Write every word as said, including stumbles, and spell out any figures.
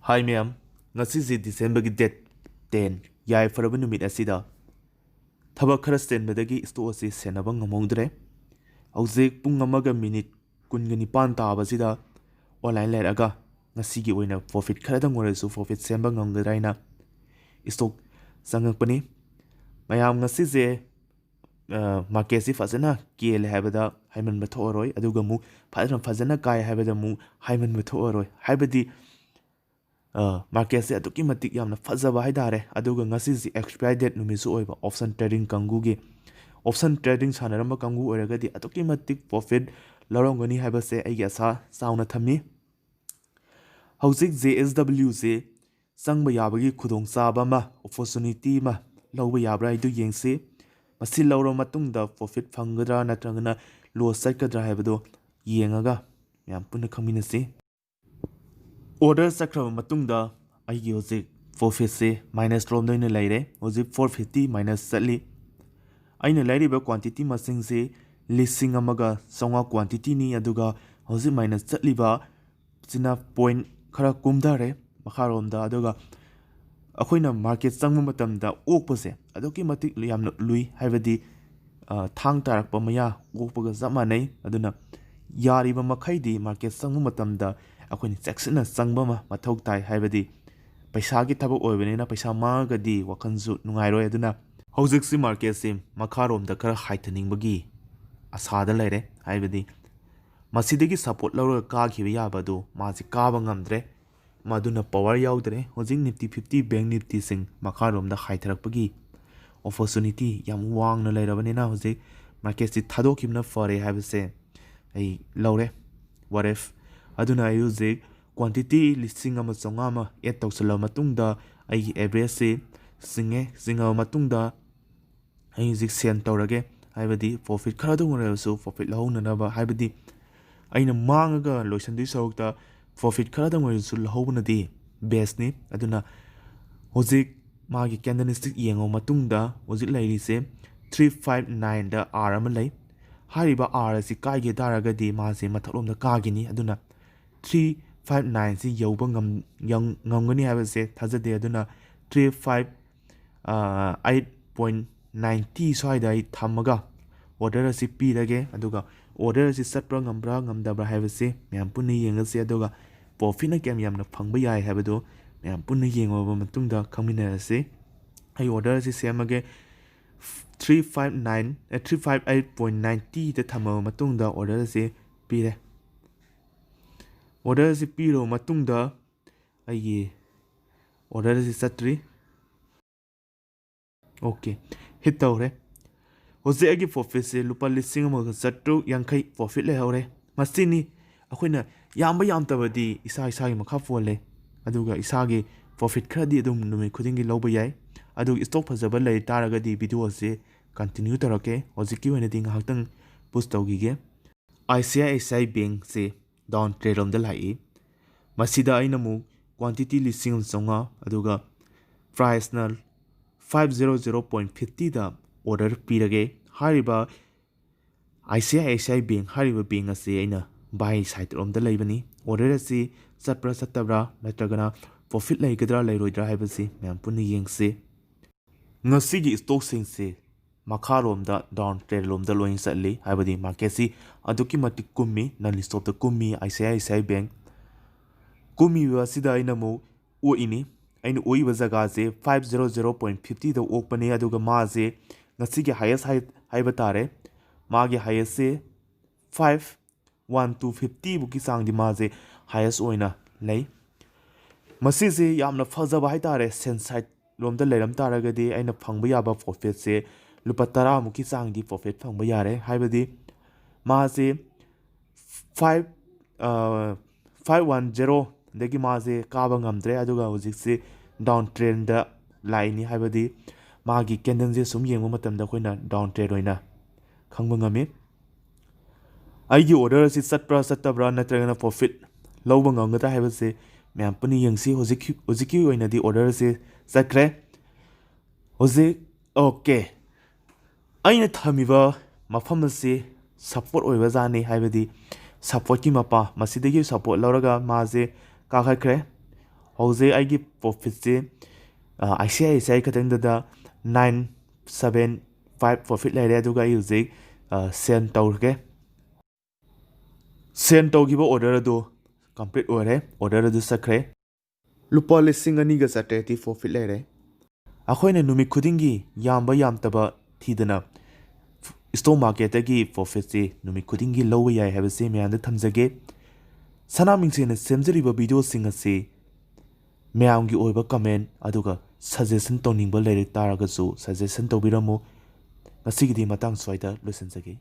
ꯍꯥꯏ ꯃꯌꯥꯝ, ꯉꯁꯤꯁꯤ ꯗꯤꯁꯦꯝꯕꯔꯒꯤ ꯗꯦꯠ ꯇꯦꯟ, ꯌꯥꯏꯐꯔꯕ ꯅꯨꯃꯤꯠ ꯑꯁꯤꯗ ꯊꯕꯛ ꯈꯔ ꯆꯦꯟꯕꯗꯒꯤ ꯏꯁꯇꯣꯛ ꯑꯁꯤ ꯁꯦꯟꯅꯕ ꯉꯝꯍꯧꯗ꯭ꯔꯦ꯫ ꯍꯧꯖꯤꯛ ꯄꯨꯡ ꯑꯃꯒ ꯃꯤꯅꯤꯠ ꯀꯨꯟꯒ ꯅꯤꯄꯥꯟ ꯇꯥꯕꯁꯤꯗ ꯑꯣꯟꯂꯥꯏꯟ ꯂꯩꯔꯛꯑꯒ ꯉꯁꯤꯒꯤ ꯑꯣꯏꯅ ꯄ꯭ꯔꯣꯐꯤꯠ ꯈꯔꯗꯪ ꯑꯣꯏꯔꯁꯨ ꯄ꯭ꯔꯣꯐꯤꯠ ꯁꯦꯝꯕ ꯉꯝꯒꯗ꯭ꯔꯥ ꯍꯥꯏꯅ ꯏꯁꯇꯣꯛ ꯆꯪꯉꯛꯄꯅꯤ꯫ ꯃꯌꯥꯝ, ꯉꯁꯤꯁꯦ ꯃꯥꯔꯀꯦꯠꯁꯤ ꯐꯖꯅ ꯀꯦꯜꯂꯦ ꯍꯥꯏꯕꯗ ꯍꯥꯏꯃꯟꯕ ꯊꯣꯛꯑꯔꯣꯏ, ꯑꯗꯨꯒ ꯑꯃꯨꯛ ꯐꯖꯅ ꯐꯖꯅ ꯀꯥꯏ ꯍꯥꯏꯕꯗ ꯑꯃꯨꯛ ꯍꯥꯏꯃꯟꯕ ꯊꯣꯛꯑꯔꯣꯏ꯫ ꯍꯥꯏꯕꯗꯤ ꯃꯥꯔꯀꯦꯠꯁꯦ ꯑꯗꯨꯛꯀꯤ ꯃꯇꯤꯛ ꯌꯥꯝꯅ ꯐꯖꯕ ꯍꯥꯏꯇꯥꯔꯦ꯫ ꯑꯗꯨꯒ ꯉꯁꯤꯁꯤ ꯑꯦꯛꯁꯄꯥꯌꯔ ꯗꯦꯠ ꯅꯨꯃꯤꯠꯁꯨ ꯑꯣꯏꯕ ꯑꯣꯞꯁꯟ ꯇ꯭ꯔꯦꯗꯤꯡ ꯀꯥꯡꯕꯨꯒꯤ, ꯑꯣꯞꯁꯟ ꯇ꯭ꯔꯦꯗꯤꯡ ꯁꯥꯟꯅꯔꯝꯕ ꯀꯥꯡꯕꯨ ꯑꯣꯏꯔꯒꯗꯤ ꯑꯗꯨꯛꯀꯤ ꯃꯇꯤꯛ ꯄ꯭ꯔꯣꯐꯤꯠ ꯂꯧꯔꯝꯒꯅꯤ ꯍꯥꯏꯕꯁꯦ ꯑꯩꯒꯤ ꯑꯁꯥ ꯆꯥꯎꯅ ꯊꯝꯃꯤ꯫ ꯍꯧꯖꯤꯛ ꯖꯦ ꯑꯦꯁ ꯗꯕ꯭ꯂꯤꯎꯁꯦ ꯆꯪꯕ ꯌꯥꯕꯒꯤ ꯈꯨꯗꯣꯡꯆꯥꯕ ꯑꯃ, ꯑꯣꯄꯣꯔꯆꯨꯅꯤꯇꯤ ꯑꯃ ꯂꯧꯕ ꯌꯥꯕ꯭ꯔꯥ ꯍꯥꯏꯗꯨ ꯌꯦꯡꯁꯤ꯫ ꯃꯁꯤ ꯂꯧꯔꯕ ꯃꯇꯨꯡꯗ ꯄ꯭ꯔꯣꯐꯤꯠ ꯐꯪꯒꯗ꯭ꯔꯥ ꯅꯠꯇ꯭ꯔꯒꯅ ꯂꯣꯁ ꯆꯠꯀꯗ꯭ꯔꯥ ꯍꯥꯏꯕꯗꯨ ꯌꯦꯡꯉꯒ ꯃꯌꯥꯝ ꯄꯨꯟꯅ ꯈꯪꯃꯤꯟꯅꯁꯤ꯫ ꯑꯣꯔꯗꯔ ꯆꯠꯈ꯭ꯔꯕ ꯃꯇꯨꯡꯗ ꯑꯩꯒꯤ ꯍꯧꯖꯤꯛ ꯄ꯭ꯔꯣꯐꯤꯠꯁꯦ ꯃꯥꯏꯅꯁ ꯔꯣꯝꯗ ꯑꯣꯏꯅ ꯂꯩꯔꯦ꯫ ꯍꯧꯖꯤꯛ ꯐꯣꯔ ꯐꯤꯐꯇꯤ ꯃꯥꯏꯅꯁ ꯆꯠꯂꯤ꯫ ꯑꯩꯅ ꯂꯩꯔꯤꯕ ꯀ꯭ꯋꯥꯟꯇꯤꯇꯤ ꯃꯁꯤꯡꯁꯤ ꯂꯤꯁꯤꯡ ꯑꯃꯒ ꯆꯥꯝꯃꯉꯥ ꯀ꯭ꯋꯥꯟꯇꯤꯇꯤꯅꯤ, ꯑꯗꯨꯒ ꯍꯧꯖꯤꯛ ꯃꯥꯏꯅꯁ ꯆꯠꯂꯤꯕ ꯁꯤꯅ ꯄꯣꯏꯟ ꯈꯔ ꯀꯨꯝꯊꯔꯦ ꯃꯈꯥꯔꯣꯝꯗ꯫ ꯑꯗꯨꯒ ꯑꯩꯈꯣꯏꯅ ꯃꯥꯔꯀꯦꯠ ꯆꯪꯕ ꯃꯇꯝꯗ ꯑꯣꯛꯄꯁꯦ ꯑꯗꯨꯛꯀꯤ ꯃꯇꯤꯛ ꯌꯥꯝꯅ ꯂꯨꯏ, ꯍꯥꯏꯕꯗꯤ, ꯑ, ꯊꯥꯡ ꯇꯥꯔꯛꯄ ꯃꯌꯥ ꯑꯣꯛꯄꯒ ꯆꯞ ꯃꯥꯟꯅꯩ꯫ ꯑꯗꯨꯅ ꯌꯥꯔꯤꯕ ꯃꯈꯩꯗꯤ ꯃꯥꯔꯀꯦꯠ ꯆꯪꯕ ꯃꯇꯝꯗ ꯑꯩꯈꯣꯏꯅ ꯆꯦꯛꯁꯤꯟꯅ ꯆꯪꯕ ꯑꯃ ꯃꯊꯧ ꯇꯥꯏ, ꯍꯥꯏꯕꯗꯤ ꯄꯩꯁꯥꯒꯤ ꯊꯕꯛ ꯑꯣꯏꯕꯅꯤꯅ ꯄꯩꯁꯥ ꯃꯥꯡꯉꯒꯗꯤ ꯋꯥꯈꯜꯁꯨ ꯅꯨꯡꯉꯥꯏꯔꯣꯏ꯫ ꯑꯗꯨꯅ ꯍꯧꯖꯤꯛꯁꯤ ꯃꯥꯔꯀꯦꯠꯁꯤ ꯃꯈꯥꯔꯣꯝꯗ ꯈꯔ ꯍꯥꯏꯊꯅꯤꯡꯕꯒꯤ ꯑꯁꯥꯗ ꯂꯩꯔꯦ, ꯍꯥꯏꯕꯗꯤ ꯃꯁꯤꯗꯒꯤ ꯁꯄꯣꯔꯠ ꯂꯧꯔꯒ ꯀꯥꯈꯤꯕ ꯌꯥꯕ ꯑꯗꯨ ꯃꯥꯁꯤ ꯀꯥꯕ ꯉꯝꯗ꯭ꯔꯦ꯫ ꯃꯗꯨꯅ ꯄꯋꯥꯔ ꯌꯥꯎꯗ꯭ꯔꯦ꯫ ꯍꯧꯖꯤꯛ ꯅꯤꯐꯇꯤ ꯐꯤꯐꯇꯤ, ꯕꯦꯡ ꯅꯤꯐꯇꯤꯁꯤꯡ ꯃꯈꯥꯔꯣꯝꯗ ꯍꯥꯏꯊꯔꯛꯄꯒꯤ ꯑꯣꯄꯣꯔꯆꯨꯅꯤꯇꯤ ꯌꯥꯝ ꯋꯥꯡꯅ ꯂꯩꯔꯕꯅꯤꯅ ꯍꯧꯖꯤꯛ ꯃꯥꯔꯀꯦꯠꯁꯤ ꯊꯥꯗꯣꯛꯈꯤꯕꯅ ꯐꯔꯦ ꯍꯥꯏꯕꯁꯦ ꯑꯩ ꯂꯧꯔꯦ꯫ What if? ꯑꯗꯨꯅ ꯑꯩ ꯍꯧꯖꯤꯛ ꯀ꯭ꯋꯥꯟꯇꯤꯇꯤ ꯂꯤꯁꯤꯡ ꯑꯃ ꯆꯥꯝꯃꯉꯥ ꯑꯃ ꯑꯦꯗ ꯇꯧꯁꯤꯜꯂꯕ ꯃꯇꯨꯡꯗ ꯑꯩꯒꯤ ꯑꯦꯚꯔꯦꯖꯁꯤ ꯆꯤꯡꯉꯦ꯫ ꯆꯤꯡꯉꯕ ꯃꯇꯨꯡꯗ ꯑꯩ ꯍꯧꯖꯤꯛ ꯁꯦꯟ ꯇꯧꯔꯒꯦ, ꯍꯥꯏꯕꯗꯤ ꯄ꯭ꯔꯣꯐꯤꯠ ꯈꯔꯗꯪ ꯑꯣꯏꯔꯕꯁꯨ ꯄ꯭ꯔꯣꯐꯤꯠ ꯂꯧꯍꯧꯅꯅꯕ, ꯍꯥꯏꯕꯗꯤ ꯑꯩꯅ ꯃꯥꯡꯉꯒ ꯂꯣꯏꯁꯤꯟꯗꯣꯏ ꯁꯔꯨꯛꯇ ꯄ꯭ꯔꯣꯐꯤꯠ ꯈꯔꯗꯪ ꯑꯣꯏꯔꯁꯨ ꯂꯧꯍꯧꯕꯅꯗꯤ ꯕꯦꯁꯅꯤ꯫ ꯑꯗꯨꯅ ꯍꯧꯖꯤꯛ ꯃꯥꯒꯤ ꯀꯦꯟꯗꯜꯁ꯭ꯇꯤꯛ ꯌꯦꯡꯉꯕ ꯃꯇꯨꯡꯗ ꯍꯧꯖꯤꯛ ꯂꯩꯔꯤꯁꯦ ꯊ꯭ꯔꯤ ꯐꯥꯏꯚ ꯅꯥꯏꯟꯗ ꯑꯥꯔ ꯑꯃ ꯂꯩ꯫ ꯍꯥꯏꯔꯤꯕ ꯑꯥꯔ ꯑꯁꯤ ꯀꯥꯏꯒꯦ ꯇꯥꯔꯒꯗꯤ ꯃꯥꯁꯦ ꯃꯊꯛꯂꯣꯝꯗ ꯀꯥꯈꯤꯅꯤ꯫ ꯑꯗꯨꯅ ꯊ꯭ꯔꯤ ꯐꯥꯏꯚ ꯅꯥꯏꯟꯁꯤ ꯌꯧꯕ ꯉꯝ-, ꯌꯧ-, ꯉꯝꯒꯅꯤ ꯍꯥꯏꯕꯁꯦ ꯊꯥꯖꯗꯦ꯫ ꯑꯗꯨꯅ three five eight point ninety ꯁ꯭ꯋꯥꯏꯗ ꯑꯩ ꯊꯝꯃꯒ order ꯑꯁꯤ ꯄꯤꯔꯒꯦ꯫ ꯑꯗꯨꯒ order ꯑꯁꯤ ꯆꯠꯄ꯭ꯔꯥ ꯉꯝꯕ꯭ꯔꯥ ꯉꯝꯗꯕ꯭ꯔꯥ ꯍꯥꯏꯕꯁꯤ ꯃꯌꯥꯝ ꯄꯨꯟꯅ ꯌꯦꯡꯉꯁꯤ꯫ ꯑꯗꯨꯒ profitꯅ ꯀꯌꯥꯝ ꯌꯥꯝꯅ ꯐꯪꯕ ꯌꯥꯏ ꯍꯥꯏꯕꯗꯨ ꯃꯌꯥꯝ ꯄꯨꯟꯅ ꯌꯦꯡꯉꯕ ꯃꯇꯨꯡꯗ ꯈꯪꯃꯤꯟꯅꯔꯁꯤ꯫ ꯑꯩ order ꯑꯁꯤ ꯁꯦꯝꯃꯒꯦ꯫ ꯊ꯭ꯔꯤ ꯐꯥꯏꯚ ꯅꯥꯏꯟ, ꯑꯦ, ꯊ꯭ꯔꯤ ꯐꯥꯏꯚ ꯑꯩꯠ ꯄꯣꯏꯟ ꯅꯥꯏꯟꯇꯤꯗ ꯊꯝꯃꯕ ꯃꯇꯨꯡꯗ order ꯑꯁꯤ ꯄꯤꯔꯦ꯫ Order ꯑꯁꯤ ꯄꯤꯔꯕ ꯃꯇꯨꯡꯗ ꯑꯩꯒꯤ order ꯑꯁꯤ ꯆꯠꯇ꯭ꯔꯤ꯫ OK, hit ꯇꯧꯔꯦ꯫ ꯍꯧꯖꯤꯛ ꯑꯩꯒꯤ profitꯁꯦ ꯂꯨꯄꯥ ꯂꯤꯁꯤꯡ ꯑꯃꯒ ꯆꯥꯇ꯭ꯔꯨꯛ ꯌꯥꯡꯈꯩ profit ꯂꯩꯍꯧꯔꯦ꯫ ꯃꯁꯤꯅꯤ ꯑꯩꯈꯣꯏꯅ ꯌꯥꯝꯕ ꯌꯥꯝꯗꯕꯗꯤ ꯏꯁꯥ ꯏꯁꯥꯒꯤ ꯃꯈꯥ ꯄꯣꯜꯂꯦ, ꯑꯗꯨꯒ ꯏꯁꯥꯒꯤ profit ꯈꯔꯗꯤ ꯑꯗꯨꯝ ꯅꯨꯃꯤꯠ ꯈꯨꯗꯤꯡꯒꯤ ꯂꯧꯕ ꯌꯥꯏ꯫ ꯑꯗꯨꯒ stock ꯐꯖꯕ ꯂꯩ ꯇꯥꯔꯒꯗꯤ video ꯑꯁꯤ continue ꯇꯧꯔꯛꯀꯦ꯫ ꯍꯧꯖꯤꯛꯀꯤ ꯑꯣꯏꯅꯗꯤ ꯉꯥꯏꯍꯥꯛꯇꯪ pause ꯇꯧꯈꯤꯒꯦ꯫ ICICI Bankꯁꯦ down trend ꯂꯣꯝꯗ ꯂꯥꯛꯏ꯫ ꯃꯁꯤꯗ ꯑꯩꯅ ꯑꯃꯨꯛ quantity ꯂꯤꯁꯤꯡ ꯑꯃ ꯆꯥꯝꯃꯉꯥ, ꯑꯗꯨꯒ priceꯅ five zero zero point fiftyꯗ order ꯄꯤꯔꯒꯦ꯫ ꯍꯥꯏꯔꯤꯕ ICICI Bank ꯍꯥꯏꯔꯤꯕ bank ꯑꯁꯤ ꯑꯩꯅ buy side ꯔꯣꯝꯗ ꯂꯩꯕꯅꯤ꯫ Order ꯑꯁꯤ ꯆꯠꯄ꯭ꯔꯥ ꯆꯠꯇꯕ꯭ꯔꯥ ꯅꯠꯇ꯭ꯔꯒꯅ profit ꯂꯩꯒꯗ꯭ꯔꯥ ꯂꯩꯔꯣꯏꯗ꯭ꯔꯥ ꯍꯥꯏꯕꯁꯤ ꯃꯌꯥꯝ ꯄꯨꯟꯅ ꯌꯦꯡꯁꯤ꯫ ꯉꯁꯤꯒꯤ stockꯁꯤꯡꯁꯤ ꯃꯈꯥꯔꯣꯝꯗ down trend ꯂꯣꯝꯗ ꯂꯣꯏꯅ ꯆꯠꯂꯤ, ꯍꯥꯏꯕꯗꯤ marketꯁꯤ ꯑꯗꯨꯛꯀꯤ ꯃꯇꯤꯛ ꯀꯨꯝꯃꯤ, non-stopꯇ ꯀꯨꯝꯃꯤ꯫ ICICI Bank ꯀꯨꯝꯃꯤꯕ ꯑꯁꯤꯗ ꯑꯩꯅ ꯑꯃꯨꯛ ꯑꯣꯛꯏꯅꯤ꯫ ꯑꯩꯅ ꯑꯣꯛꯏꯕ ꯖꯒꯥꯁꯦ five zero zero point fiftyꯗ ꯑꯣꯛꯄꯅꯤ, ꯑꯗꯨꯒ ꯃꯥꯁꯦ ꯉꯁꯤꯒꯤ highest ꯍꯥꯏ-, ꯍꯥꯏꯕ ꯇꯥꯔꯦ, ꯃꯥꯒꯤ highestꯁꯦ five one two fifty ꯐꯥꯎꯒꯤ ꯆꯥꯡꯗꯤ ꯃꯥꯁꯦ highest ꯑꯣꯏꯅ ꯂꯩ꯫ ꯃꯁꯤꯁꯦ ꯌꯥꯝꯅ ꯐꯖꯕ ꯍꯥꯏꯇꯥꯔꯦ, sell side ꯂꯣꯝꯗ ꯂꯩꯔꯝ ꯇꯥꯔꯒꯗꯤ ꯑꯩꯅ ꯐꯪꯕ ꯌꯥꯕ profitꯁꯦ ꯂꯨꯄꯥ ꯇꯔꯥꯃꯨꯛꯀꯤ ꯆꯥꯡꯗꯤ profit ꯐꯪꯕ ꯌꯥꯔꯦ꯫ ꯍꯥꯏꯕꯗꯤ ꯃꯥꯁꯦ five, ꯑ, five one zeroꯗꯒꯤ ꯃꯥꯁꯦ ꯀꯥꯕ ꯉꯝꯗ꯭ꯔꯦ, ꯑꯗꯨꯒ ꯍꯧꯖꯤꯛꯁꯦ down trendꯗ ꯂꯥꯛꯏꯅꯤ꯫ ꯍꯥꯏꯕꯗꯤ ꯃꯥꯒꯤ candleꯁꯦ ꯁꯨꯝ ꯌꯦꯡꯕ ꯃꯇꯝꯗ ꯑꯩꯈꯣꯏꯅ down trend ꯑꯣꯏꯅ ꯈꯪꯕ ꯉꯝꯃꯤ꯫ ꯑꯩꯒꯤ order ꯑꯁꯤ ꯆꯠꯄ꯭ꯔꯥ ꯆꯠꯇꯕ꯭ꯔꯥ ꯅꯠꯇ꯭ꯔꯒꯅ profit ꯂꯧꯕ ꯉꯝꯒꯗ꯭ꯔꯥ ꯍꯥꯏꯕꯁꯦ ꯃꯌꯥꯝ ꯄꯨꯟꯅ ꯌꯦꯡꯁꯤ꯫ ꯍꯧꯖꯤꯛꯀꯤ, ꯍꯧꯖꯤꯛꯀꯤ ꯑꯣꯏꯅꯗꯤ order ꯑꯁꯤ ꯆꯠꯈ꯭ꯔꯦ꯫ ꯍꯧꯖꯤꯛ, OK, ꯑꯩꯅ ꯊꯝꯃꯤꯕ ꯃꯐꯝ ꯑꯁꯤ support ꯑꯣꯏꯕ ꯖꯥꯠꯅꯤ, ꯍꯥꯏꯕꯗꯤ ꯁꯞꯄꯣꯔꯠꯀꯤ ꯃꯄꯥ, ꯃꯁꯤꯗꯒꯤ ꯁꯞꯄꯣꯔꯠ ꯂꯧꯔꯒ ꯃꯥꯁꯦ ꯀꯥꯈꯠꯈ꯭ꯔꯦ꯫ ꯍꯧꯖꯤꯛ ꯑꯩꯒꯤ ꯄ꯭ꯔꯣꯐꯤꯠꯁꯦ ꯑꯥꯏ ꯁꯤ ꯑꯥꯏ ꯁꯤ ꯑꯥꯏ ꯈꯛꯇꯪꯗꯗ ꯅꯥꯏꯟ ꯁꯕꯦꯟ ꯐꯥꯏꯚ ꯄ꯭ꯔꯣꯐꯤꯠ ꯂꯩꯔꯦ꯫ ꯑꯗꯨꯒ ꯑꯩ ꯍꯧꯖꯤꯛ ꯁꯦꯟ ꯇꯧꯔꯒꯦ꯫ ꯁꯦꯟ ꯇꯧꯈꯤꯕ ꯑꯣꯔꯗꯔ ꯑꯗꯨ ꯀꯝꯄ꯭ꯂꯤꯠ ꯑꯣꯏꯔꯦ, ꯑꯣꯔꯗꯔ ꯑꯗꯨ ꯆꯠꯈ꯭ꯔꯦ꯫ ꯂꯨꯄꯥ ꯂꯤꯁꯤꯡ ꯑꯅꯤꯒ ꯆꯥꯇ꯭ꯔꯦꯠꯇꯤ ꯄ꯭ꯔꯣꯐꯤꯠ ꯂꯩꯔꯦ꯫ ꯑꯩꯈꯣꯏꯅ ꯅꯨꯃꯤꯠ ꯈꯨꯗꯤꯡꯒꯤ ꯌꯥꯝꯕ ꯌꯥꯝꯗꯕ ꯊꯤꯗꯅ ꯁ꯭ꯇꯣꯛ ꯃꯥꯔꯀꯦꯠꯇꯒꯤ ꯄ꯭ꯔꯣꯐꯤꯠꯁꯤ ꯅꯨꯃꯤꯠ ꯈꯨꯗꯤꯡꯒꯤ ꯂꯧꯕ ꯌꯥꯏ ꯍꯥꯏꯕꯁꯤ ꯃꯌꯥꯝꯗ ꯊꯝꯖꯒꯦ꯫ ꯁꯅꯥ ꯃꯤꯡꯁꯦꯜꯅ ꯁꯦꯝꯖꯔꯤꯕ ꯚꯤꯗꯤꯑꯣꯁꯤꯡ ꯑꯁꯤ ꯃꯌꯥꯝꯒꯤ ꯑꯣꯏꯕ ꯀꯃꯦꯟ ꯑꯗꯨꯒ ꯁꯖꯦꯁꯟ ꯇꯧꯅꯤꯡꯕ ꯂꯩꯔꯛ ꯇꯥꯔꯒꯁꯨ ꯁꯖꯦꯁꯟ ꯇꯧꯕꯤꯔꯝꯃꯨ꯫ ꯉꯁꯤꯒꯤꯗꯤ ꯃꯇꯥꯡ ꯁ꯭ꯋꯥꯏꯗ ꯂꯣꯏꯁꯤꯟꯖꯒꯦ꯫